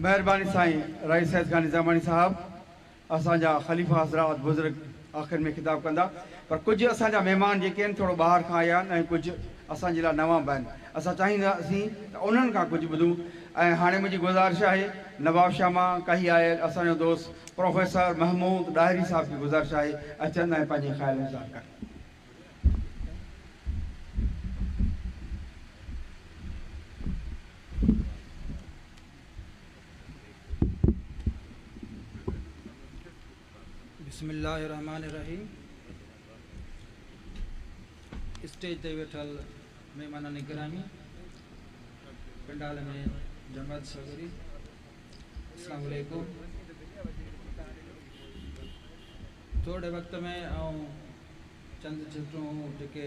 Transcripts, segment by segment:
مهرباني سائين رئيس سيد خان نظاماڻي صاحب. اسان جا خليفا حضرات بزرگ آخر ۾ خطاب ڪندا، پر ڪجهه اسان جا مهمان جيڪي آهن ٿورو ٻاهر کان آيا آهن ۽ ڪجهه اسان جي لاء نوان به آهن، اسان چاهينداسين ته انهن کان ڪجهه ٻڌون. ۽ هاڻي منهنجي گذارش آهي نوابشاهه مان ڪهي آيل اسان جو دوست پروفيسر محمود ڏاهري صاحب کي گذارش آهي اچن ۽ پنهنجي خيال جو اظهار ڪن. بسم الله الرحمٰن الرحيم. اسٽيج تي ويٺل مهمانان گرامي، پنڊال ۾ جماعت سڳوري، السلام عليڪم. ٿورڙي وقت ۾ آئون چند سٽون جيڪي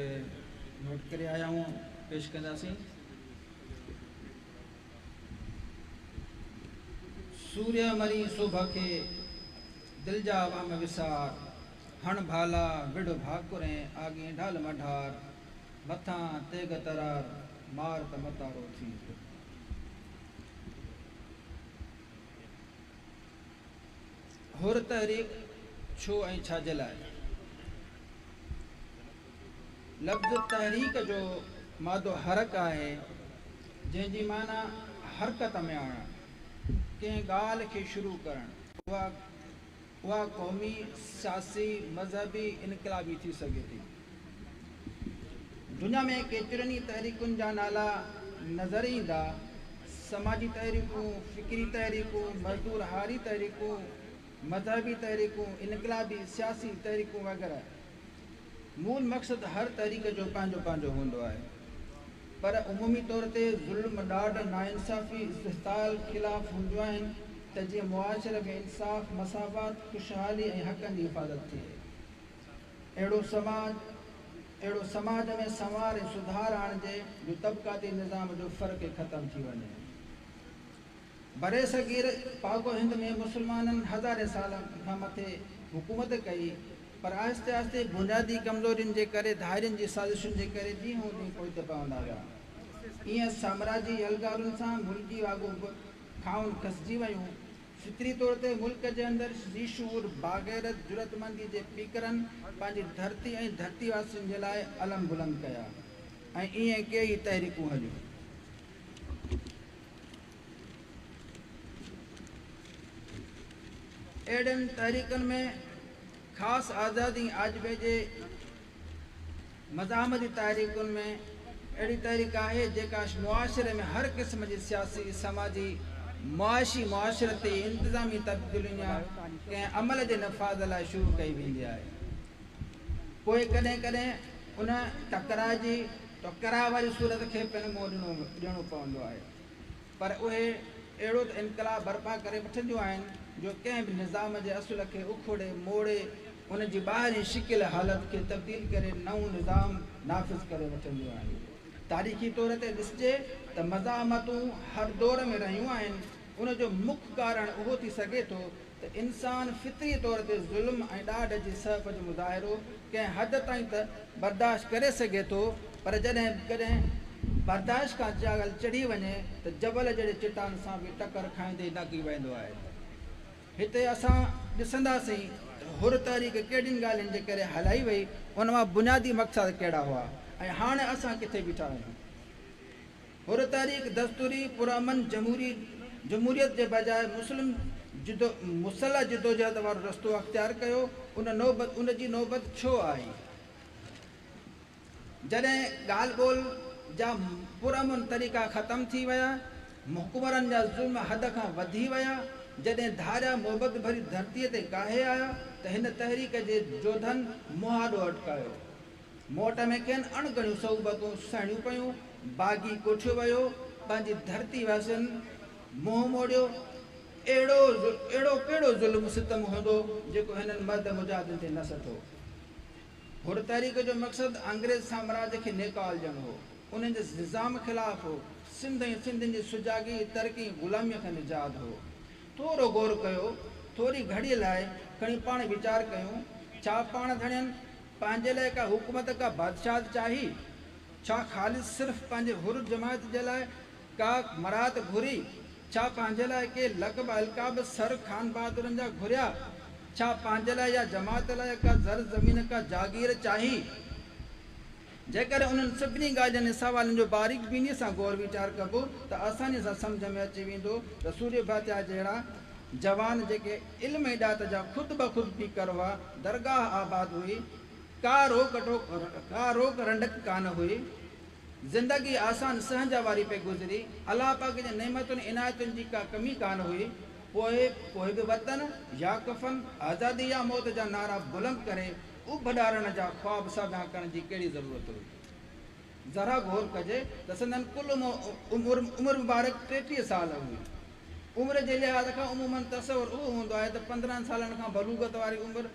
نوٽ ڪري آيا آهيون پيش ڪنداسين. سوريا مرين سوڀ کي، دل جا وهم وسار، هڻ ڀالا وڙهه ڀاڪرين، آڳين ڍال مڍار، مٿان تيغ ترار، مار ته متارو ٿي. حر تحريڪ ڇو ۽ ڇا جي لاء؟ لفظ تحريڪ جو مادو حرڪ آهي، جنهن جي معنيٰ حرڪت ۾ آڻڻ، ڪنهن ڳالهه کي شروع ڪرڻ، اها قومي، سياسي، مذهبي، انقلابي ٿي سگهي ٿي. دنيا ۾ ڪيترين ئي تحريڪن جا نالا نظر ايندا، سماجي تحريڪون، فڪري تحريڪون، مزدور هاري تحريڪون، مذهبي تحريڪون، انقلابي، سياسي تحريڪون وغيره. مول مقصد هر تحريڪ جو پنهنجو پنهنجو هوندو آهي، پر عمومي طور تي ظلم، ڏاڍ، ناانصافي، استحصال خلاف هونديون آهن ته جيئن معاشري ۾ انصاف، مساوات، خوشحالي ۽ حقن جي حفاظت ٿئي. اهڙو سماج اهڙو سماج ۾ سنوار ۽ سڌار آڻجي جو طبقاتي نظام جو فرق ئي ختم ٿي وڃي. برصغير پاڪ و هند ۾ مسلمانن هزارين سالن کان مٿي حڪومت ڪئي، پر آهستي آهستي بنيادي ڪمزورين جي ڪري ڌارين جي سازشن جي ڪري ڏينهون ڏينهن پوئتي پوندا ويا. ايئن سامراجي يلغارن سان ملڪي واڳون به کانئن کسجي ويون. فطري طور تي ملڪ جي اندر ذي شعور، باغيرت، جرئتمندي جي پيڪرن پنهنجي ڌرتي ۽ ڌرتي واسين جي لاء علم بلند ڪيا ۽ ايئن ڪيئي تحريڪون هليون. اهڙين تحريڪن ۾ خاص آزادي ۽ آجپي جي مزاحمتي تحريڪن ۾ اهڙي تحريڪ آهي جيڪا معاشري ۾ هر قسم جي سياسي، سماجي، معاشي، معاشرتي ۽ انتظامي تبديلين يا ڪنهن عمل جي نفاذ لاء شروع ڪئي ويندي آهي. پوء ڪڏهن ڪڏهن ان ٽڪراء جي ٽڪراء واري صورت کي پڻ منهن ڏيڻو پوندو آهي. پر اهي اهڙو ته انقلاب برپا ڪري وٺنديون آهن جو ڪنهن به نظام جي اصل کي اکوڙي موڙي ان جي ٻاهرين شڪل حالت کي تبديل ڪري نئون نظام نافذ ڪري وٺنديون آهن. تاريخي طور تي ڏسجي ته مزاحمتون هر دور ۾ رهيون آهن، ان جو مک ڪارڻ اهو ٿي سگهي ٿو ته انسان فطري طور تي ظلم ۽ ڏاڍ جي سهپ جو مظاهرو ڪنهن حد تائين ته برداشت ڪري سگهي ٿو پر جڏهن به ڪڏهن برداشت کان چاڳل چڙهي وڃي ته جبل جهڙي چٽان سان به ٽڪر کائيندي ڏڪي ويندو آهي. هتي اسان ڏسنداسين ته حر تحريڪ ڪهڙين ڳالهين جي ڪري هلائي وئي، ان مان بنيادي مقصد ڪهڙا هئا ۽ هاڻي اسان ڪٿي بيٺا آهيون. حر تحريڪ دستوري پرامن جمهوري جمهوريت جي بجاء مسلم جدو مسلح جدوجهد وارو رستو اختيار ڪيو، ان نوبت ان جي نوبت ڇو آئي؟ جڏهن ڳالهه ٻولهه جا پرامن طريقا ختم ٿي ويا، حڪمرانن جا ظلم حد کان وڌي ويا، جڏهن ڌاريا محبت ڀري ڌرتيء تي ڪاهي آيا ته هن تحريڪ جي جوڌن مهاڏو اٽڪايو. موٽ ۾ کين اڻ ڳڻيون صعوبتون سهڻيون پيون، باغي ڪوٺيو ويو، پنهنجي ڌرتي واسين منهن موڙيو، اهڙو اهڙو ڪهڙو ظلم ستم هوندو جيڪو هنن مرد مجاهدن تي نه سٺو. حر تحريڪ جو مقصد انگريز سامراج کي نيڪال ڏيڻ هو، انهن جي نظام خلاف هو، سنڌ ۽ سنڌين جي سجاڳي، ترقي ۽ غلاميء کان نجات هو. ٿورو غور ڪيو، ٿوري گهڙيء لاء کڻي پاڻ ويچار ڪيون، ڇا پاڻ ڌڻين پنهنجي لاء ڪا حڪومت ڪا بادشاهت چاهي؟ ڇا خالص صرف پنهنجي حر جماعت جي لاء ڪا مراعت گهري؟ ڇا پنهنجي لاء ڪي لقب القاب سر خان بهادرن جا گهريا؟ ڇا پنهنجي لاء يا جماعت لاء ڪا زر زمين ڪا جاگير چاهي؟ جيڪڏهن انهن سڀني ڳالهين ۽ سوالن جو باريڪ بينيء سان غور ويچار ڪبو ته آسانيء سان سمجهه ۾ اچي ويندو ته سورهيه ڀاتيا جهڙا جوان جيڪي علم ۽ ڏات جا خود بخود پيڪر هئا، درگاهه آباد هئي، ڪا روڪ ٽوڪ ڪا روڪ رنڊڪ ڪانه هئي، زندگي آسان سهنجا واري پئي گذري، الله پاڪ جي نعمتن عنايتن جي ڪا ڪمي ڪانه هئي، پوء پوء به وطن يا ڪفن، آزادي يا موت جا نعرا بلند ڪري اڀ ڏارڻ جا خواب ساڀيان ڪرڻ جي ڪهڙي ضرورت هئي؟ ذرا غور ڪجي ته سندن ڪل عمر عمر مبارڪ 33 سال هئي. عمر جي لحاظ کان عموماً تصور اهو هوندو آهي ته 15 سالن کان بلوغت واري عمر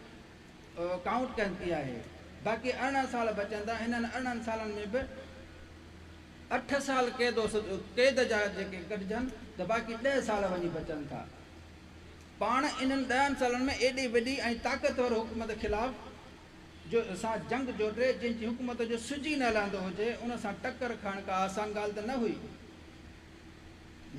ڪائونٽ ڪندي آهي. باقي 18 سال بچن ٿا. هنن 18 سالن ۾ به 8 سال قيد جا جيڪي ڪڍجن ته باقي 10 سال وڃي بچن ٿا. پاڻ انهن 10 سالن ۾ ايڏي وڏي ۽ طاقتور حڪومت خلاف جو سان جنگ جوٽي، جنهن جي حڪومت جو سج ئي نه لهندو هجي، ان سان ٽڪر کائڻ ڪا آسان ڳالهه ته نه هئي.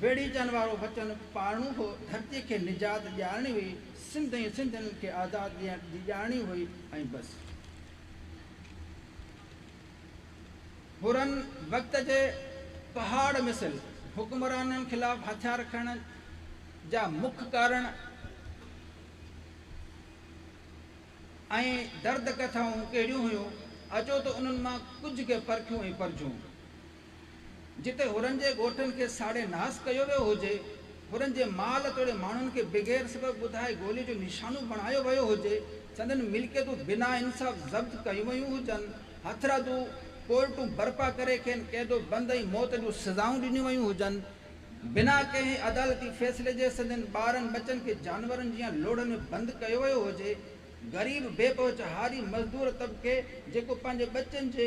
ويڙهيچن وارو وچن پاڙڻو هو، ڌرتيء کي نجات ڏيارڻي هئي، سنڌ ۽ سنڌين کي آزادي ڏيارڻي هئي ۽ بس. حرن وقت جي پهاڙ مثل حڪمرانن خلاف هٿيار کڻڻ جا مک ڪارڻ ۽ درد ڪٿائون ڪهڙيون هيون، اچو ته انهن مان ڪجهه کي پرکيون ۽ پرجهون. جتي حرن جي ڳوٺن کي ساڙي ناس ڪيو ويو هجي، حرن جي مال توڙي ماڻهن کي بغير سبب ٻڌائي گولي جو نشانو بڻايو ويو هجي، سندن ملڪيتون بنا انصاف ضبط ڪيون ويون هجن، هٿرادو ڪورٽون برپا ڪري کين قيد و بند ۽ موت جون سزائون ڏنيون ويون هجن، بنا ڪنهن عدالتي فيصلي جي سندن ٻارن ٻچن کي جانورن جيان لوڙهن ۾ بند ڪيو ويو هجي، غريب بي پهچ هاري مزدور طبقي جيڪو پنهنجي ٻچن جي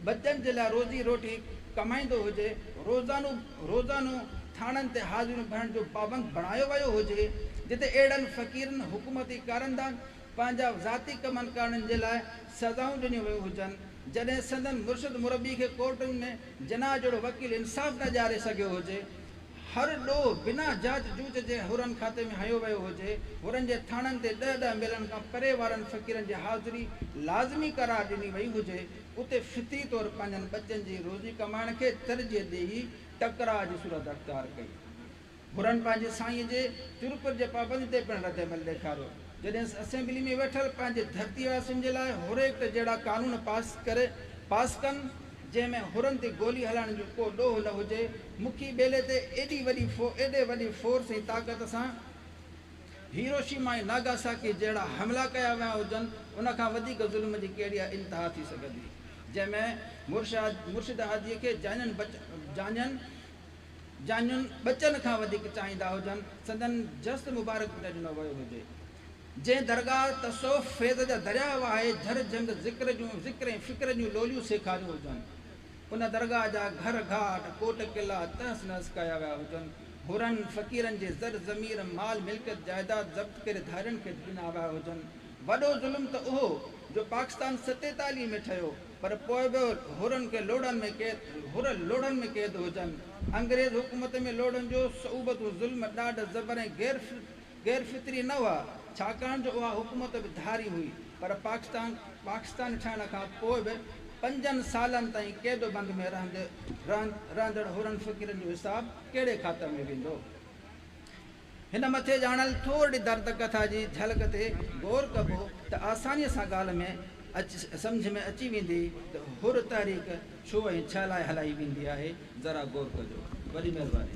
ٻچن جي لاء روزي روٽي ڪمائيندو هجي، روزانو روزانو ٿاڻن تي حاضريون ڀرڻ جو پابند بڻايو ويو هجي، جتي اهڙن فقيرن حڪومتي ڪارندان پنهنجا ذاتي ڪمن ڪارڻن جي لاء سزائون ڏنيون ويون هجن، جڏهن سندن مرشد مربي کي ڪورٽن ۾ جناح جهڙو وڪيل انصاف نه ڏياري سگهيو هجي، هر ڏوهه بنا جاچ جوچ جي حرن کاتي ۾ هنيو ويو هجي، حرن جي ٿاڻن تي ڏهه ڏهه ميلن کان پري وارن فقيرن جي حاضري لازمي قرار ڏني وئي هجي، اتي فطري طور پنهنجن ٻچن جي روزي ڪمائڻ کي ترجيح ڏيئي ٽڪراء جي صورت اختيار ڪئي. حرن پنهنجي سائينء جي چرپر جي پابندي تي پڻ ردعمل ڏيکاريو. جڏهن اسيمبلي ۾ ويٺل پنهنجي ڌرتي واسين جي لاء حر ايڪٽ جهڙا قانون پاس ڪري پاس ڪن، جنهن ۾ حرن تي گولي هلائڻ جو ڪو ڏوهه نه هجي، مکي ٻيلي تي ايڏي وڏي ايڏي وڏي فورس ۽ طاقت سان هيروشيما ۽ ناگاساڪي جهڙا حملا ڪيا ويا هجن، ان کان وڌيڪ ظلم جي ڪهڙي انتها ٿي سگهندي، جنهن ۾ مرشد هاديء کي جانين جانين جانين ٻچن کان وڌيڪ چاهيندا هجن، سندن جست مبارڪ به نه ڏنو ويو هجي. جنهن درگاهه تصوف فيض جا درياهه وهائي جھر جھنگ ذڪر جون ذڪر ۽ فڪر جون لوليون سيکاريون هجن، ان درگاهه جا گھر گھاٽ، ڪوٽ قلعا تهس نهس ڪيا ويا هجن، حرن فقيرن جي زر ضمير، مال ملڪيت جائداد ضبط ڪري ڌارين کي ڏنا ويا هجن. وڏو ظلم ته اهو جو پاڪستان 47 ۾ ٺهيو پر پوء به حرن کي لوڙهن ۾ قيد حر لوڙهن ۾ قيد هجن. انگريز حڪومت ۾ لوڙهن جو صعوبتون ظلم، ڏاڍ، زبر ۽ غير غير فطري نه هئا، ڇاڪاڻ جو اها حڪومت به ڌاري هئي، پر پاڪستان پاڪستان ٺهڻ کان پوء به پنجن سالن تائين قيد و بند ۾ رهندي رهندڙ حرن فقيرن جو حساب ڪهڙي کاتي ۾ ويندو؟ هن مٿي ڄاڻايل ٿورڙي درد ڪٿا جي جهلڪ تي غور ڪبو ته آسانيء سان ڳالهه ۾ سمجهه ۾ اچي ويندي ته حر تحريڪ ڇو ۽ ڇا لاء هلائي ويندي آهي، ذرا غور ڪجو. وڏي مهرباني.